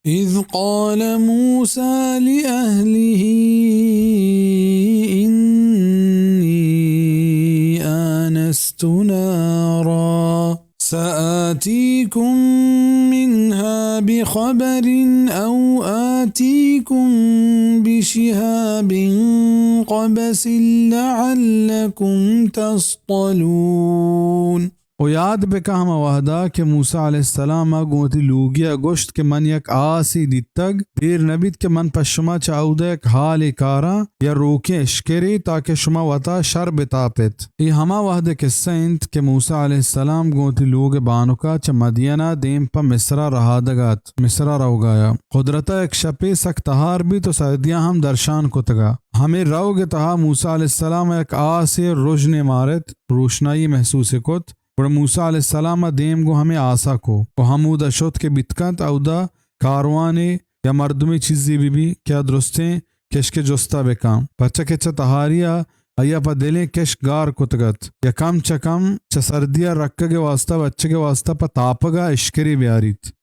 إذ قال موسى لأهله إني آنست نارا سآتيكم منها بخبر أو آتيكم بشهاب قبس لعلكم تصطلون۔ و یاد بکن ہما وہدا کہ موسیٰ علیہ السلام ءَ گوں وتی لوگی ءَ گوشت کہ من یک آسے دیتگ، دیر نہ بیت کہ من پہ شما چہ اود ءَ یک ہالے کاراں یا روکیں اشکرے، تاکہ شما وتا شر بتاپ ات۔ اے ہما وہد ءِ قصہ انت کہ موسیٰ علیہ السلام گوں وتی لوگ ءِ بانک ءَ چہ مدین ءَ دیم پہ مصر ءَ رہادگ ءَ ات، مصر ءَ روگ ءَ ات۔ قدرت ءَ یک شپے سک تہار بیت و سردیاں ہم درشان کتگ ءَ۔ ہمے روگ ءِ تہا موسیٰ علیہ السلام ءَ یک آسے رژنے مارت، روشنائی محسوس کت۔ گڑا موسیٰ علیہ السلام ءَ دیم گوں ہمے آسا کو و ہمودا شت کہ بیت کنت اودا کاروانے یا مردمے چیزے بہ بی کہ آ درستیں کشک ءِ جستا بکن، پرچا کہ چہ تہاری ءَ آئی ءَ پہ دلیں کشک گار کتگ ات یا کم چہ کم چہ سردی ءَ رکگ ءِ واستا بچگ ءِ واستا پہ تاپگ ءَ اشکرے بیاریت۔